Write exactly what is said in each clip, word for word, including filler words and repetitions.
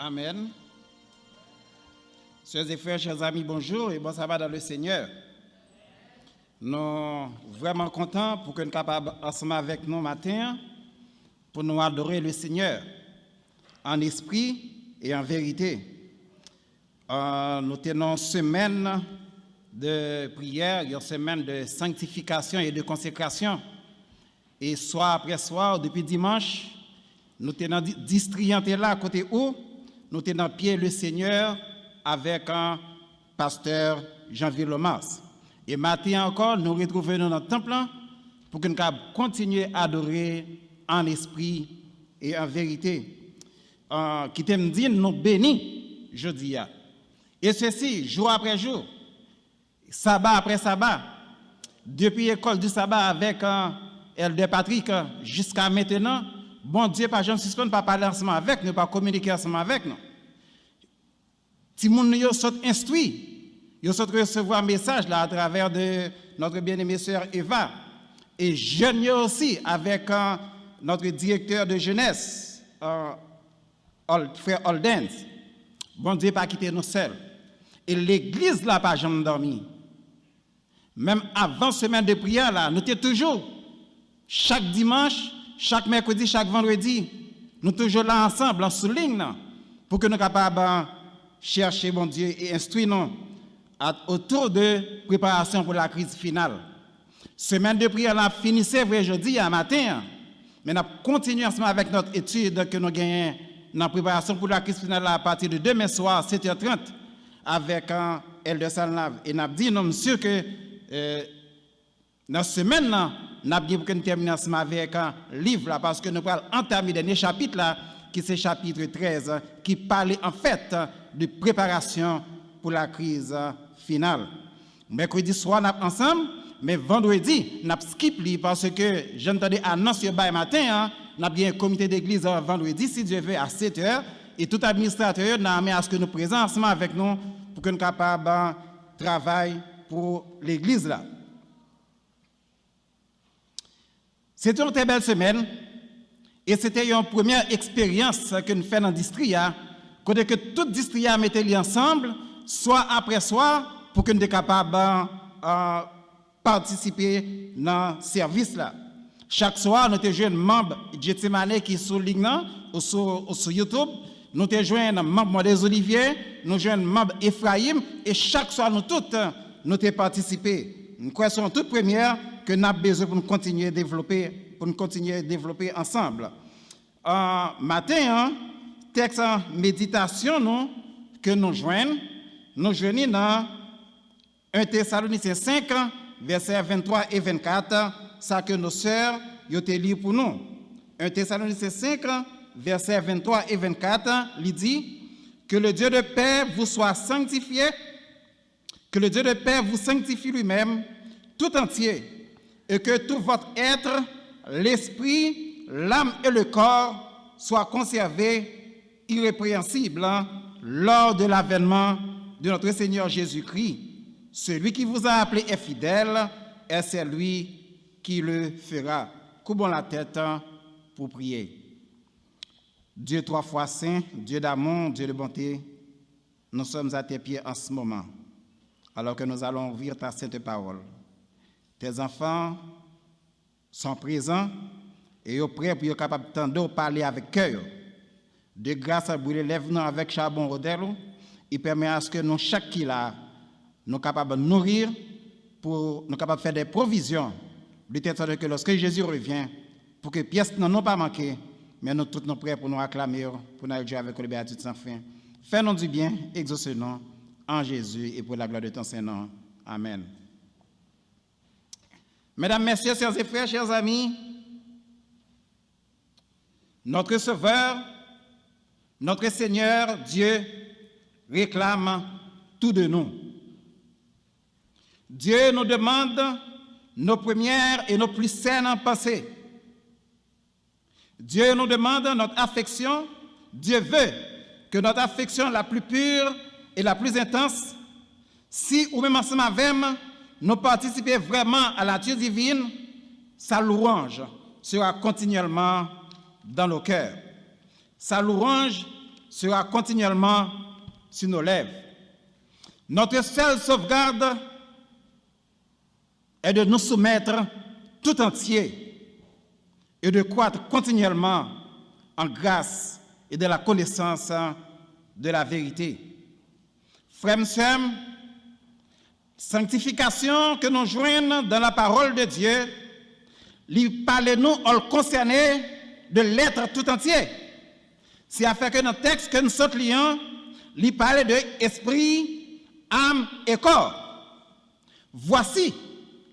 Amen. Sœurs et frères, chers amis, bonjour et bon sabbat dans le Seigneur. Nou vrèman kontan pou ke n kapab ansanm avèk nou maten an, pou nou adore le Seigneur en esprit et en vérité. Euh, nou te nan yon semèn de priyè, yon semèn de sanktifikasyon e de konsekrasyon. E swa apre swa, depi dimanch, nou te nan di- distri an te la kote ou, nou te nan pye le Seigneur avèk an pastè Janvier Lomas. E maten an ankò, nou retwouve nou nan tanp lan pou ke n ka kontinye adore an espri e an verite. Ah, kite m di n, nou beni jodi a. E sesi, jou apre jou, saba apre saba, depi ekòl di saba avèk, ah, Èldè Patrick, ah, jiska mentenan, Bondye pa janm sispann pa pale ansanm avèk nou, pa kominike ansanm avèk nou. Timoun nou yo sot enstwi, yo sot resevwa mesaj la atravè de notre bien-aimée sœur Eva. E jèn yo osi avèk, ah, notre directeur de jeunesse, ah, Ol- frè Oldens. Bondye pa kite nou sèl. E legliz la pa janm dòmi. Menm avan semèn de priyè la, nou te toujou, chak dimanch, chak mèkredi, chak vandredi, nou toujou la ansanm, sou liy nan, pou ke nou kapab, ah, chèche Bondye e enstwi nou at- otou de preparasyon pou lakriz final. Semèn de priyè la ap fini, se vre, jodi a maten an, men n ap kontinye ansanm avèk nòt etid ke nou genyen nan preparasyon pou lakriz final la apati de demen swa, sèt è trant, avèk, ah, Èldè Salnav. E n ap di nou, m si ke, eh, nan semèn nan, n ap gen pou ke n tèmine ansanm avèk, ah, liv la, paske nou pral antame dènye chapit la, ki se chapit trèz, ki pale, anfèt, de preparasyon pou lakriz final. Mèkredi swa, n ap ansanm, men vandredi, n ap skip li, paske jan n tande anons yo bay maten an, n ap gen komite degliz, ah, vandredi, si Dye ve, a sèt è, e tout administratè yo, n a renmen aske nou prezan ansanm avèk nou, pou ke n kapab, ah, travay pou legliz la. Se te yon trè bèl semèn, e se te yon premyè eksperyans ke n fè nan distri a, kote ke tout distri a mete li ansanm, swa apre swa, pou ke n te kapab, ah, patisipe nan sèvis la. Chak swa, nou te jwenn manm Getsemane ki sou liy nan, ou sou, ou sou YouTube. Nou te jwenn manm Mòn dèzolivye, nou jwenn manm Efrayim, e chak swa nou tout, nou te patisipe. M kwè se yon tout premyè ke n ap bezwen pou n kontinye devlope, pou n kontinye devlope ansanm. Ah, maten an, tèks meditasyon nou ke nou jwenn, nou jwenn li nan en Tesalonisyen senk, vèsè venntwa e vennkat, sa ke nos sœurs yo te li pou nou. En Tesalonisyen senk, vèsè venntwa e vennkat, li di, Que le Dieu de paix vous soit sanctifié, que le Dieu de paix vous sanctifie lui-même, tout entier, et que tout votre être, l'esprit, l'âme et le corps soient conservés irrépréhensibles lors de l'avènement de notre Seigneur Jésus-Christ. Celui qui vous a appelé est fidèle, et c'est lui qui le fera. Courbons la tête pour prier. Dieu trois fois saint, Dieu d'amour, Dieu de bonté, nous sommes à tes pieds en ce moment, alors que nous allons ouvrir ta sainte parole. Tes enfants sont présents e yo prè pou yo kapab tande w pale avèk kè yo. De gras, brile lèv nou avèk chabon odèl ou, e pèmèt aske nou chak ki la, nou kapab nouri, pou nou kapab fè de pwovizyon, de tèl sòt ke lorsque Jésus revient, pou ke pyès nan nou pa manke, men nou tout nou prè pou nou aklame w, pou nou al jwe avèk ou le béatitude sans fin. Fais-nous du bien, exauce-nous en Jésus et pour la gloire de ton saint nom. Amen. Mesdames, Messieurs, sœurs et frères, chers amis, notre Sauveur, notre Seigneur, Dieu, réclame tout de nous. Dieu nous demande nos premières et nos plus saines pensées. Dieu nous demande notre affection. Dieu veut que notre affection la plus pure et la plus intense, si ou menm ansanm avè m, nou patisipe vrèman a nati divin, sa louanj sera continuellement dans nos cœurs. Sa louanj sera continuellement sur nos lèvres. Notre seule sauvegarde est de nous soumettre tout entier et de croître continuellement en grâce et dans la connaissance de la vérité. Frè m, sè m, sanktifikasyon ke nou jwenn dans la parole de Dieu, li pale nou, ou l konsène, de l'être tout entier. Se sa k fè ke nan tèks ke n sot li an, li pale de espri, âme et corps. Voici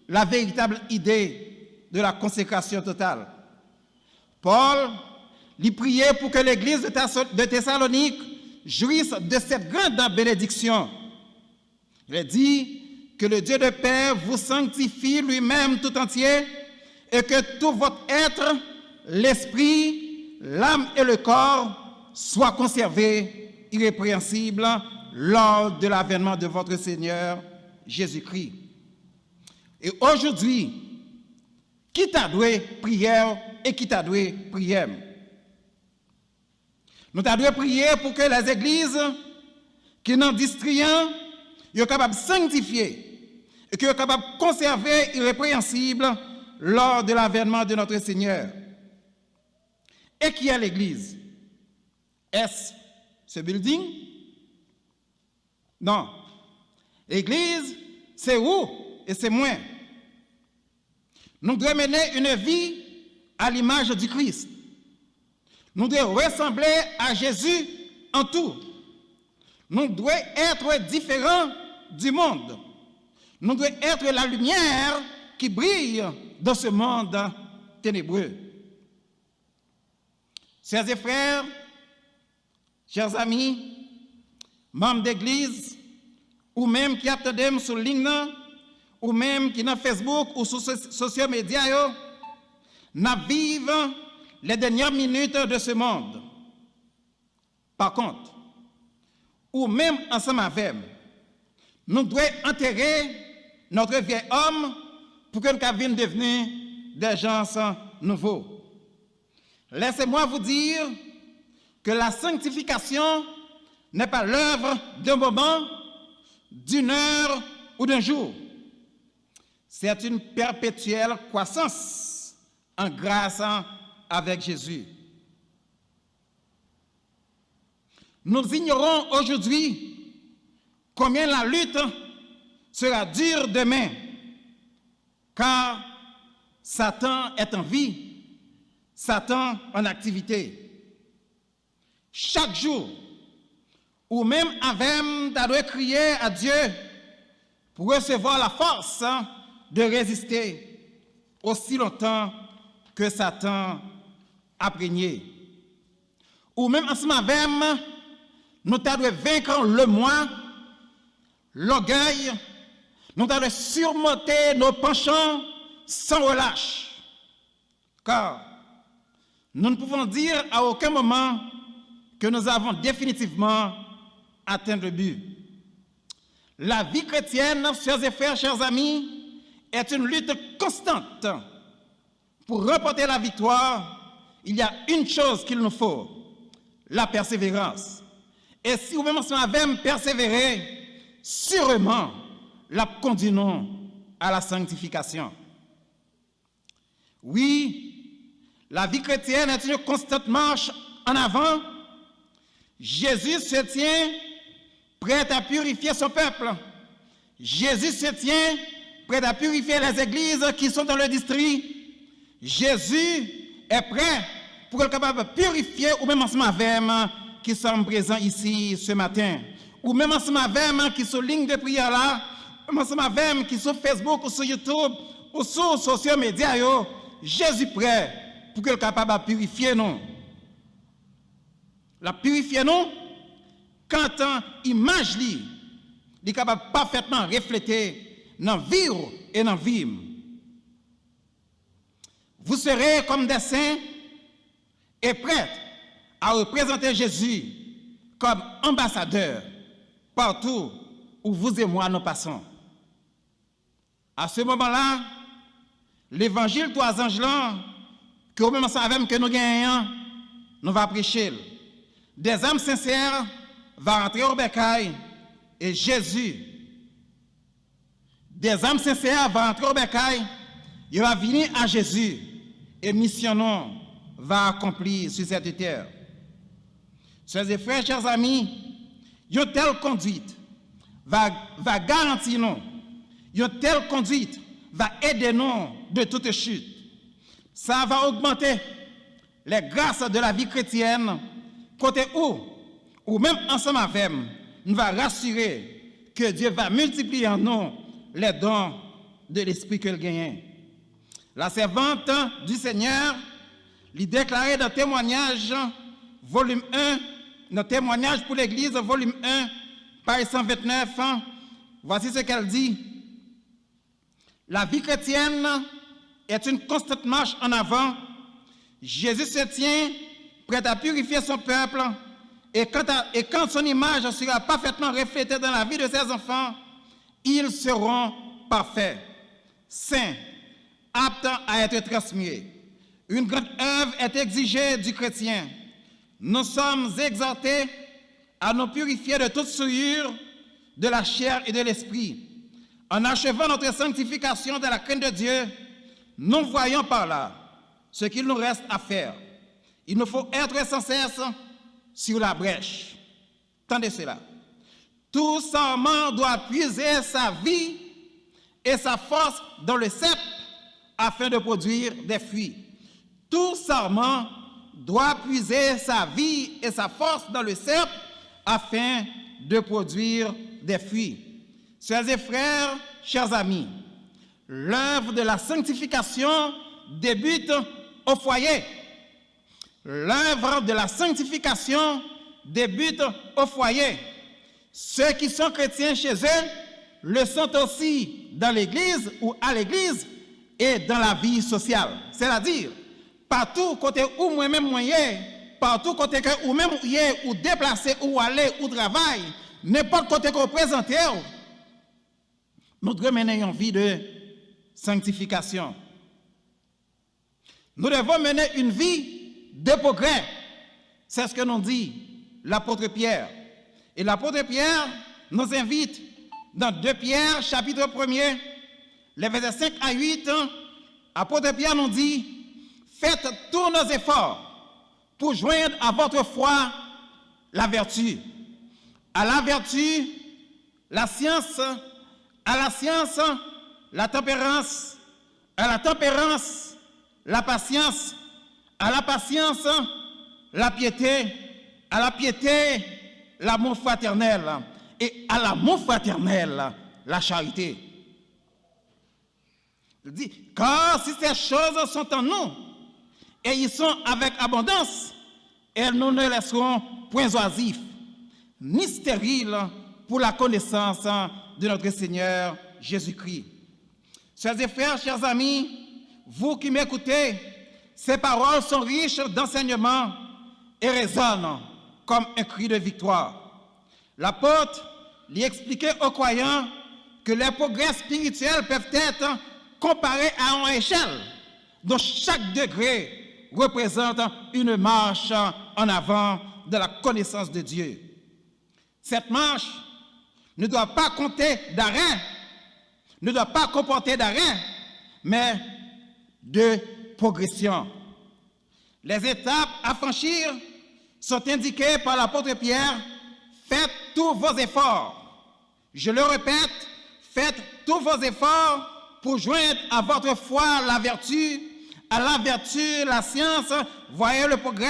la véritable idée de la consécration totale. Paul, li priye pou ke legliz de Taso-, de Thessalonique jouisse de cette grande bénédiction. Il dit, que le Dieu de paix vous sanctifie lui-même tout entier, et que tout votre être, l'esprit, l'âme et le corps soient conservés irrépréhensibles lors de l'avènement de votre Seigneur Jésus-Christ. Et aujourd'hui, ki ta dwe priyè w e ki ta dwe priyè m? Nou ta dwe priye pou ke lèzegliz ki nan distri an, yo kapab sanktifye e ke yo kapab konsève irépréhensibles lors de l'avènement de notre Seigneur. Et qui est l'église? Est-ce ce building? Non. Legliz, se ou e se mwen. Nou dwe mennen une vie à l'image du Christ. Nou dwe resanble a Jezi an tou. Nou dwe être différent du monde. Nou dwe être la lumière qui brille dans ce monde ténébreux. Sè e frè, chè zanmi, manm degliz, ou menm ki ap tande m sou liy nan, ou menm ki nan Facebook ou sou so-, sosyo medya yo, n ap viv les dernières minutes de ce monde. Pa kont, ou menm ansanm avè m, nou dwe antere notre vieil homme pou ke n ka vin devni des gens nouveaux. Laissez-moi vous dire que la sanctification n'est pas l'œuvre d'un moment, d'une heure ou d'un jour. C'est une perpétuelle croissance en grâce avec Jésus. Nous ignorons aujourd'hui combien la lutte sera dure demain, car Satan est en vie, Satan en activité. Chak jou, ou menm avè m ta dwe kriye a Dye pou resevwa la force de résister aussi longtemps que Satan a régné. Ou menm ansanm avè m, nou ta dwe vaincre le moi, l'orgueil, nou ta dwe surmonter nos penchants sans relâche. Car nous ne pouvons dire à aucun moment que nous avons définitivement atteint le but. La vie chrétienne, sœurs et frères, chers amis, est une lutte constante. Pour remporter la victoire, il y a une chose qu'il nous faut, la persévérance. E si ou menm ansanm avè m pèsevere, sireman, l ap kondui nou a la sanktifikasyon. Oui, la vie chrétienne est une constante marche en avant. Jésus se tient prêt à purifier son peuple. Jésus se tient prêt à purifier les églises qui sont dans le district. Jésus est prêt pou l kapab pirifye ou menm ansanm avè m ki sòm prezan isi ce matin. Ou menm ansanm avè m ki sou liy de priyè la, ou menm ansanm avè m ki sou Facebook ou sou YouTube ou sou sosyo medya yo, Jezi prè pou ke l kapab ap pirifye nou. L ap pirifye nou, kantan imaj li, li kapab pafètman reflete nan vi w e nan vi m. Vous serez comme des saints et prêts à représenter Jésus comme ambassadeur partout où vous et moi nous passons. À ce moment-là, levanjil twa zanj lan, ke ou menm ansanm avè m ke nou genyen an, nou va preche l. Des âmes sincères va rentrer au bercail et Jésus. Des âmes sincères va rentrer au bercail, il va venir à Jésus et mission non va accomplir sur cette terre. Sè e frè, chè zanmi, yon tèl kondwit va, va garanti nou, yon tèl kondwit va ede nou de toute chute. Ça va augmenter les grâces de la vie chrétienne, kote ou, ou menm ansanm avè m, nou va rasire ke Dye va miltipliye an nou les dons de l'esprit ke l genyen. La servante du Seigneur, li deklare nan Temwanyaj, volim en, nan Temwanyaj pou Legliz, volim en, paj san ventnèf, voici ce qu'elle dit. La vie chrétienne est une constante marche en avant. Jésus se tient prêt à purifier son peuple et quand, et quand son image sera parfaitement reflétée dans la vie de ses enfants, ils seront parfaits, saints, aptes à être transmis. Une grande œuvre est exigée du chrétien. Nous sommes exhortés à nous purifier de toute souillure de la chair et de l'esprit. En achevant notre sanctification dans la crainte de Dieu, nous voyons par là ce qu'il nous reste à faire. Il nous faut être sans cesse sur la brèche. Tendez cela. Tout sarment doit puiser sa vie et sa force dans le cep afin de produire des fruits. Tout sarment doit puiser sa vie et sa force dans le cep afin de produire des fruits. Sœurs et frères, chers amis, l'œuvre de la sanctification débute au foyer. L'œuvre de la sanctification débute au foyer. Ceux qui sont chrétiens chez eux le sont aussi dans l'église ou à l'église et dans la vie sociale. C'est-à-dire, patou kote ou mwen menm mwen ye, patou kote ke ou menm ou ye, ou deplase, ou ale, ou travay, nenpòt kote ke w prezante w, nou dwe mennen yon vi de sanktifikasyon. Nous devons mener une vie de progrès. C'est ce que nous dit l'apôtre Pierre. Et l'apôtre Pierre nous invite dans deux Pierre, chapitre premier, les versets cinq à huit, apôtre Pierre nous dit, faites tous nos efforts pour joindre à votre foi la vertu, à la vertu, la science, à la science, la tempérance, à la tempérance, la patience, à la patience, la piété, à la piété, l'amour fraternel, et à l'amour fraternel, la charité. Il dit, car si ces choses sont en nous, et y sont avec abondance, elles nous ne laisseront point oisifs, ni stériles pour la connaissance de notre Seigneur Jésus-Christ. Sœurs et frères, chers amis, vous qui m'écoutez, ces paroles sont riches d'enseignements et résonnent comme un cri de victoire. Lapot li eksplike o kwayan ke lè pwogrè espirityèl peuvent être comparés à une échelle, dont chaque degré représente une marche en avant de la connaissance de Dieu. Cette marche ne doit pas compter d'arrêt, ne doit pas comporter d'arrêt, mais de progression. Les étapes à franchir sont indiquées par l'apôtre Pierre. Faites tous vos efforts. Je le répète, faites tous vos efforts pour joindre à votre foi la vertu, à la vertu la science, voyez le progrès,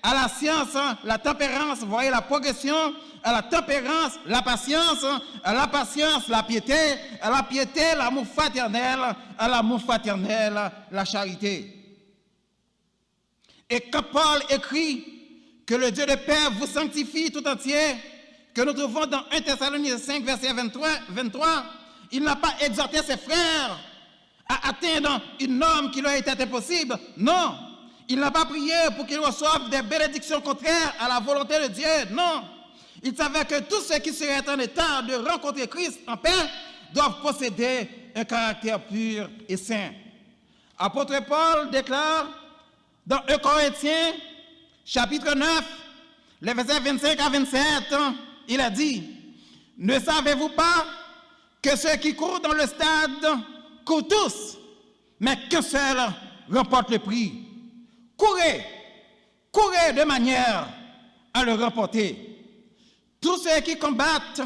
à la science la tempérance, voyez la progression, à la tempérance la patience, à la patience la piété, à la piété l'amour fraternel, à l'amour fraternel la charité. Et quand Paul écrit que le Dieu de paix vous sanctifie tout entier, que nous trouvons dans un Thessaloniciens cinq, verset vingt-trois, vingt-trois, il n'a pas exhorté ses frères à atteindre une norme qui leur était impossible. Non, il n'a pas prié pour qu'ils reçoivent des bénédictions contraires à la volonté de Dieu. Non, il savait que tous ceux qui seraient en état de rencontrer Christ en paix doivent posséder un caractère pur et saint. Apôtre Paul déclare dans un Corinthiens, chapitre neuf, Les versets vingt-cinq à vingt-sept, il a dit, ne savez-vous pas que ceux qui courent dans le stade courent tous, mais qu'un seul remporte le prix? Courez, courez de manière à le remporter. Tous ceux qui combattent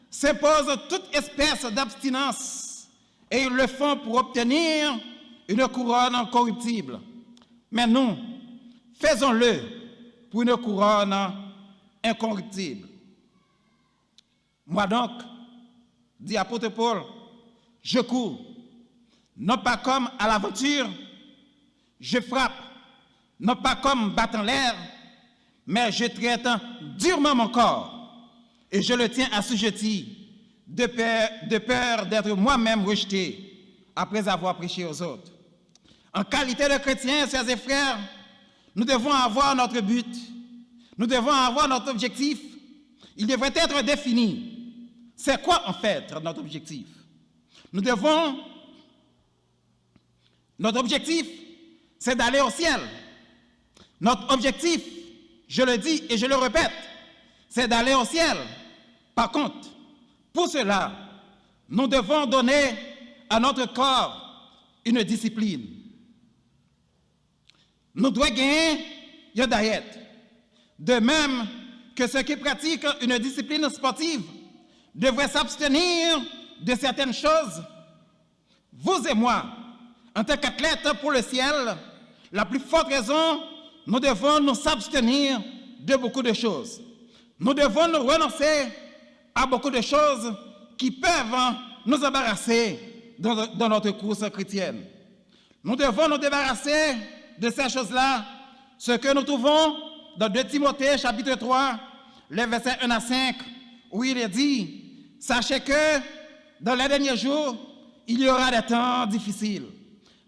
s'imposent toute espèce d'abstinence et ils le font pour obtenir une couronne incorruptible. Mais nous, faisons-le pour une couronne incorruptible. Moi donc, dit apôtre Paul, je cours, non pas comme à l'aventure, je frappe, non pas comme battant l'air, mais je traite durement mon corps, et je le tiens assujetti, de peur, de peur d'être moi-même rejeté après avoir prêché aux autres. En qualité de chrétiens, chers et frères, nous devons avoir notre but, nous devons avoir notre objectif. Il devrait être défini. C'est quoi en fait notre objectif? Nous devons, notre objectif, c'est d'aller au ciel. Notre objectif, je le dis et je le répète, c'est d'aller au ciel. Par contre, pour cela, nous devons donner à notre corps une discipline. Nou dwe genyen yon dayèt. De même que ceux qui pratiquent une discipline sportive devraient s'abstenir de certaines choses, vous et moi, en tant qu'athlètes pour le ciel, la plus forte raison, nous devons nous abstenir de beaucoup de choses. Nous devons nous renoncer à beaucoup de choses qui peuvent nous embarrasser dans, dans notre course chrétienne. Nous devons nous débarrasser de ces choses-là, ce que nous trouvons dans deux Timothée chapitre trois, les versets un à cinq, où il est dit, sachez que dans les derniers jours, il y aura des temps difficiles,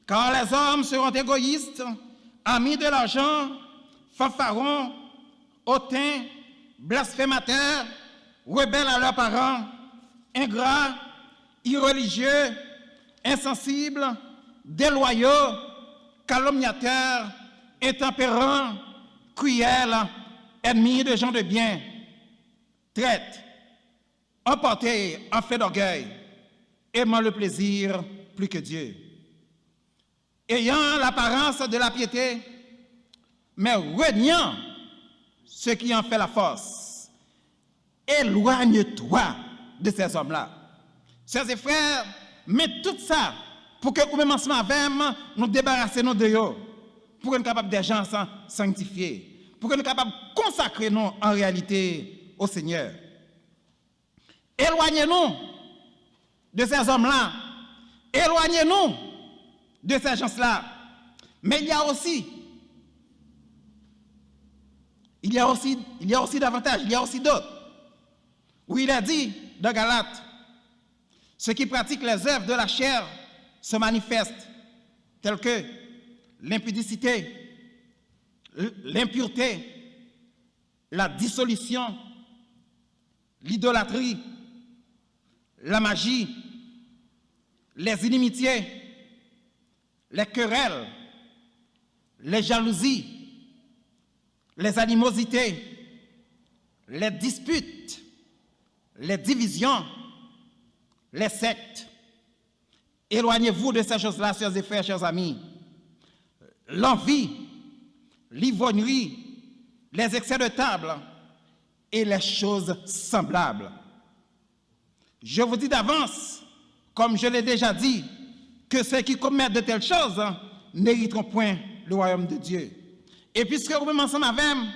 car les hommes seront égoïstes, amis de l'argent, fanfarons, hautains, blasphémateurs, rebelles à leurs parents, ingrats, irreligieux, insensibles, déloyaux, calomniateurs, intempérants, cruels, ennemis des gens de bien, traîtres, emportés, enflés d'orgueil, aimant le plaisir plus que Dieu, ayant l'apparence de la piété, mais reniant ce qui en fait la force. Éloigne-toi de ces hommes-là. Sè e frè, men tout sa pou ke ou menm ansanm avè m, nou debarase nou de yo, pou ke nou kapab des gens sanctifiés, pou ke nou kapab konsakre nou an reyalite o Senyè. Éloignez-nous de ces hommes-là. Éloignez-nous de ces gens-là. Mais il y a aussi, il y a aussi, il y a aussi davantage, il y a aussi d'autres. Oui, il a dit dans Galates, ceux qui pratiquent les œuvres de la chair se manifestent, telles que l'impudicité, l'impureté, la dissolution, l'idolâtrie, la magie, les inimitiés, les querelles, les jalousies, les animosités, les disputes, les divisions, les sectes. Éloignez-vous de ces choses-là, chers frères, chers amis. L'envie, l'ivrognerie, les excès de table et les choses semblables. Je vous dis d'avance, comme je l'ai déjà dit, que ceux qui commettent de telles choses n'hériteront point le royaume de Dieu. Et puisque ou menm ansanm avè m,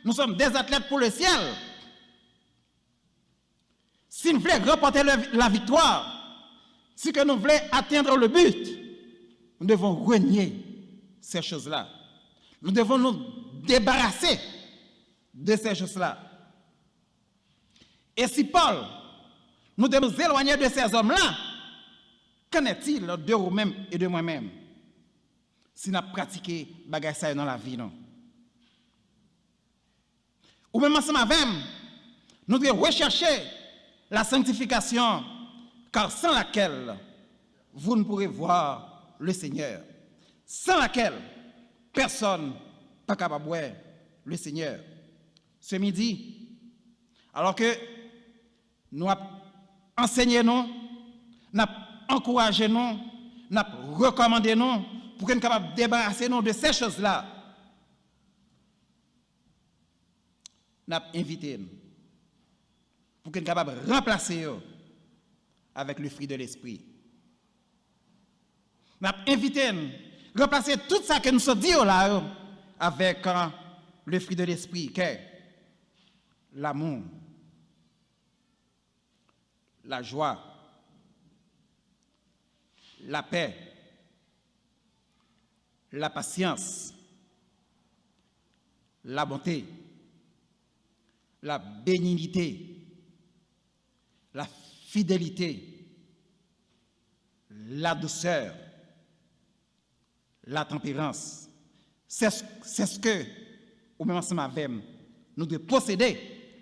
nous sommes des athlètes pour le ciel, si nou vle ranpòte le, la victoire, si ke nou vle atteindre le but, nous devons renier ces choses-là. Nous devons nous débarrasser de ces choses-là. Et si Paul nous devons nous éloigner de ces hommes-là, qu'en est-il de vous-même et de moi-même? Si n ap pratike bagay sa yo nan lavi nou. Ou menm ansanm avè m, nou dwe rechèche la sanctification, car sans laquelle vous ne pourrez voir le Seigneur, sans laquelle personne pa kapab wè le Seigneur. ce midi, alò ke nou ap ansenye nou, n ap ankouraje nou, n ap rekòmande nou pou ke n kapab debarase nou de ces choses-là. N ap envite n pou ke n kapab ranplase yo avèk le fruit de l'esprit. N ap envite n ranplase tout sa ke nou sot di yo la yo avèk, euh, le fruit de l'esprit, kè, lanmou, lajwa, lapè, lapasyans, labonte, labenite, lafidelite, ladousè, latanperans. C'est, c'est ce que ou menm ansanm avè m, nou dwe posede,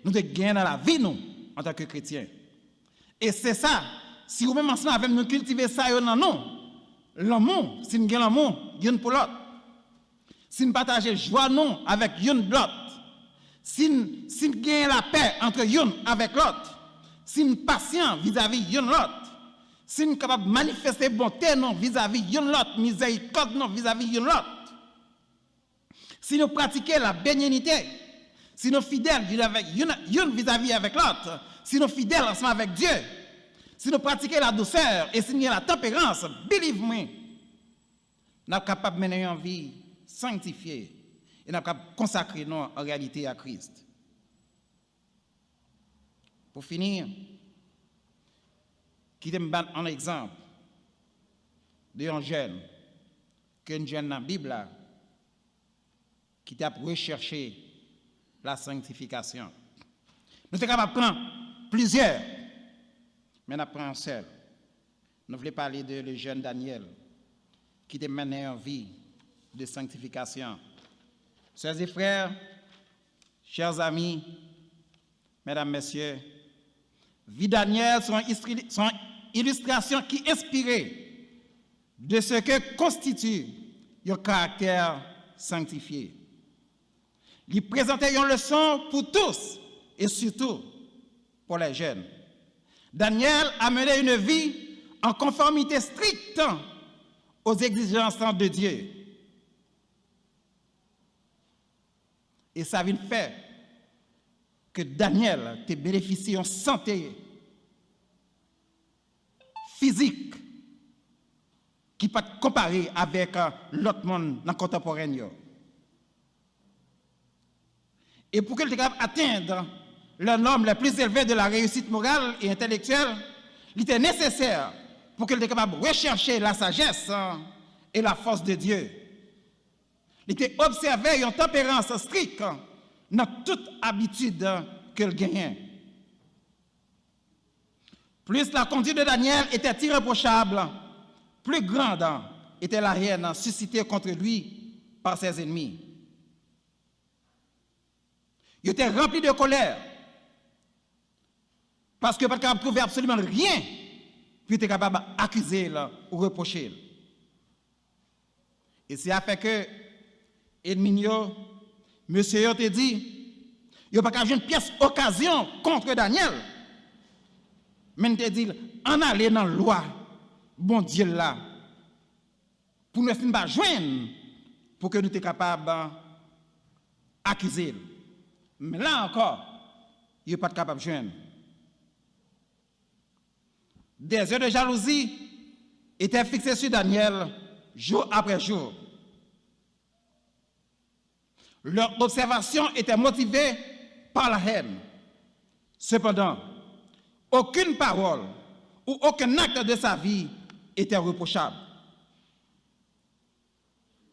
nou dwe genyen nan lavi nou antanke kretyen. E se sa, si ou menm ansanm avè m nou kiltive sa yo nan nou, lanmou, si n gen lanmou youn pou lòt, si n pataje jwa nou avèk youn lòt, si n, si n genyen lapè antre youn avèk lòt, si n pasyan vizavi youn lòt, si n kapab manifeste bonte nou vizavi youn lòt, mizèrikòd nou vizavi youn lòt, si nou pratike labenite, si nou fidèl youn avèk youn, youn vizavi avèk lòt, si nou fidèl ansanm avèk Dye, si nou pratike ladousè e si n gen latanperans, believe mwen, n ap kapab mennen yon vi sanktifye e n ap kapab konsakre nou an reyalite a Kris. Pou fini, kite m ban n egzanp de yon jèn ke n jwenn nan Bib la ki t ap rechèche la sanktifikasyon. Nou te kapab pran plizyè, men n ap pran yon sèl. Nou vle pale de le jeune Daniel ki te mennen yon vi de sanktifikasyon. Sè e frè, chè zami, medam, mesye, vi Daniel se yon istri-, se yon ilistrasyon ki enspire de ce que constitue yon karaktè sanktifye. Li prezante yon leson pour tous et surtout pour les jeunes. Daniel a mené une vie en conformité stricte aux exigences de Dieu. E sa vin fè ke Daniel te benefisye yon sante fizik ki pa t konpare avèk, euh, lòt moun nan kontanporèn yo. E pou ke l te kapab atenn les normes les plus élevées de la réussite morale et intellectuelle, li te nesesè pou ke l te kapab rechèche la sagesse, euh, et la force de Dieu. Li te obsève yon tanperans strik nan tout abitid ke l genyen. Plus la conduite de Daniel était irréprochable, plus grande était la haine suscitée contre lui par ses ennemis. Yo te ranpli de kolè, paske yo pa t kapab twouve absoliman ryen pou yo te kapab akize l ou repwoche l. E se afè ke ènmi n yo, mesye yo te di, yo pa ka jwenn pyès okazyon kont Danyèl. Men n te di l, ann ale nan lwa Bondye l la, pou n wè si n pa jwenn, pou ke nou te kapab akize l. Men la ankò, yo pa t kapab jwenn. Des yeux de jalousie étaient fixés sur Daniel jour après jour. Leur observation était motivée par la haine. Cependant, aucune parole ou aucun acte de sa vie était reprochable.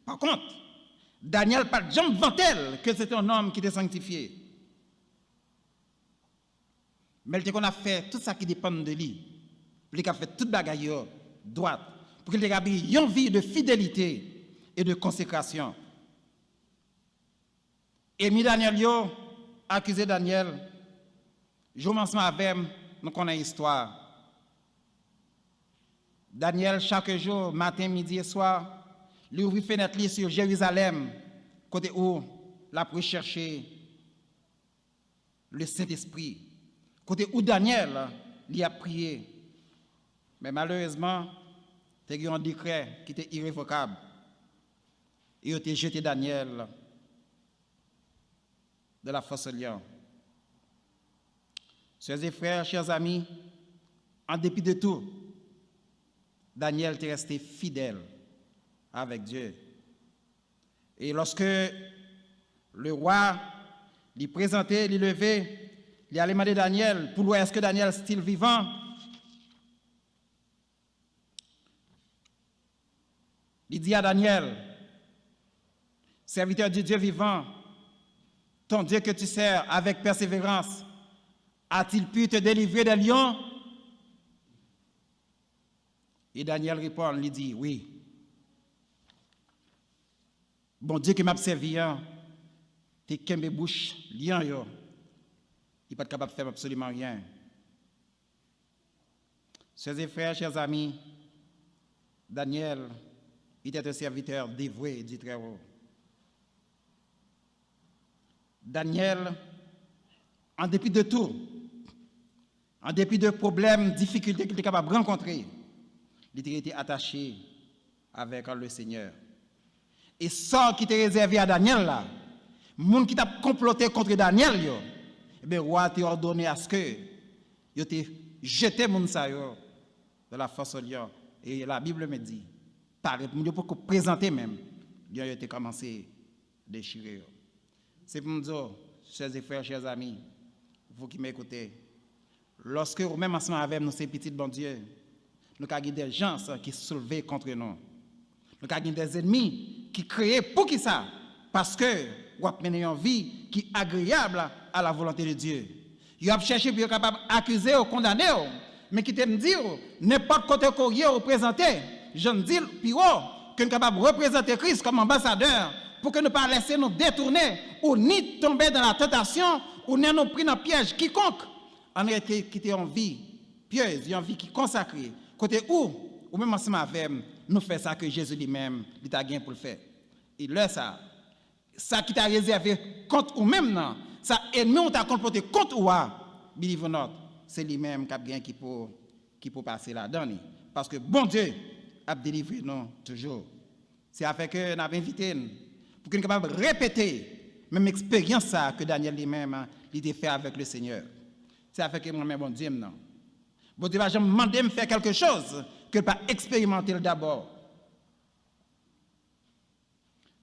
Pa kont, Danyèl pa t janm vante l ke l se te yon nonm ki te sanktifye. Men l te konn ap fè tout sa ki depann de li, pou li ka fè tout bagay yo dwat, pou ke l te ka viv yon vi de fidelite e de konsekrasyon. Ènmi Danyèl yo akize Danyèl. Jwenn ansanm avè m, nou konnen istwa. Danyèl, chak jou, maten, midi e swa, li ouvri fenèt li sou Jerizalèm, kote ou l ap rechèche le Sentespri. Kote ou Danyèl, li ap priye. Men malerezman, te gen yon dekrè ki te irevokab. E yo te jete Danyèl dans la fosse aux lions. Sœurs et frères, chers amis, en dépit de tout, Danyèl te rete fidèl avèk Dye. E lòske le wa li prezante, li leve, li ale mande Danyèl pou l wè èske Danyèl still vivan. Li di a Danyèl, serviteur du Dieu vivant, ton Dieu que tu sers avec persévérance, a-t-il pu te délivrer des lions? E Danyèl reponn, li di, wi. Bondye ke m ap sèvi an te kenbe bouch lyon yo. Li pa t kapab fè m absoliman ryen. Sœurs et frères, chers amis, Daniel était un serviteur dévoué du Très-Haut. Daniel, en dépit de tout, en dépit de pwoblèm, difikilte ke l te kapab rankontre, li te rete atache avèk le Senyè. E sò ki te rezève a Daniel la, moun ki t ap konplote kont Daniel yo, ebyen, wa te òdone aske yo te jete moun sa yo dans la fosse aux lions. E la Bible me dit, pare, moun yo poko prezante menm, lyon yo te kòmanse dechire yo. Se pou m di w, chers et frères, chers amis, vous qui m'écoutez, lòske ou menm ansanm avè m, nou se pitit Bondye, nou ka gen de jan ki soulve kont nou. Nou ka gen de ennmi ki kreye. Poukisa? Paske w ap mennen yon vi ki agreyab à la volonté de Dieu. Yo ap chèche pou yo kapab akize w, kondane w. Men kite m di w, nenpòt kote ke w ye, w prezante, jan n di l pi wo, ke n kapab reprezante Kris kòm anbasadè, pou ke nou pa lèse nou detounen, ou ni tonbe dans la tentation, ou ni nou pri nan pyèj kikonk. Ann rete kite yon vi pyez, yon vi ki konsakre, kote ou, ou menm ansanm avè m, nou fè sa ke Jezi li menm, li ta gen pou l fè. E lè sa, sa ki ta rezève kont ou menm nan, sa ennmi w ta konplote kont ou a, believe or not, se li menm k ap gen ki pou, ki pou pase ladan li. Paske Bondye ap delivre nou toujou. Se sa fè ke n ap envite n pou ke n kapab repete menm eksperyans sa a ke Daniel li menm, li te fè avèk le Senyè. Se sa fè ke m renmen Bondye m nan. Bondye pa janm mande m fè kèlke choz ke l pa eksperimante l dabò.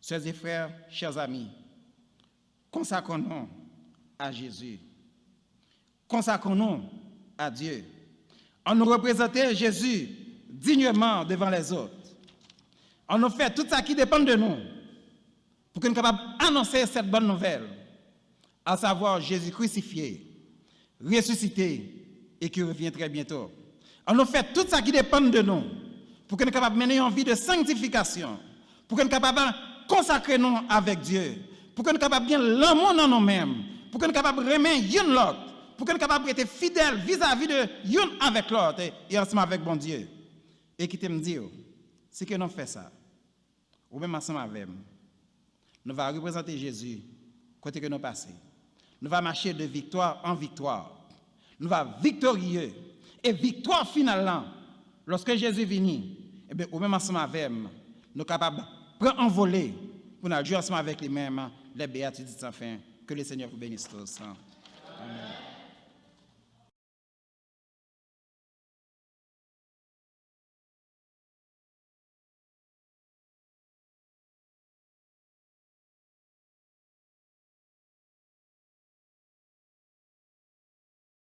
Sœurs et frères, chers amis, consacrons-nous à Jésus. Consacrons-nous à Dieu. Ann nou reprezante Jezi dignement devant les autres. Ann nou fè tout sa ki depann de nou pou ke n kapab anonse cette bonne nouvelle, à savoir Jésus crucifié, ressuscité et qui revient très bientôt. Ann nou fè tout sa ki depann de nou pou ke n kapab mennen yon vi de sanktifikasyon, pou ke n kapab konsakre nou avèk Dye, pou ke n kapab gen lanmou nan nou menm, pou ke n kapab renmen youn lòt, pou ke n kapab rete fidèl vizavi de youn avèk lòt e, e ansanm avèk Bondye. E kite m di w, si ke nou fè sa, ou menm ansanm avè m, nou va reprezante Jezi kote ke nou pase. Nou va mache de viktwa an viktwa. Nou va viktorye. E viktwa final lan, lòske Jezi vini, ebyen, ou menm ansanm avè m, nou kapab pran anvole pou n al jwe ansanm avèk li menm les béatitudes sans fin. Que le Seigneur vous bénisse tous. Amen.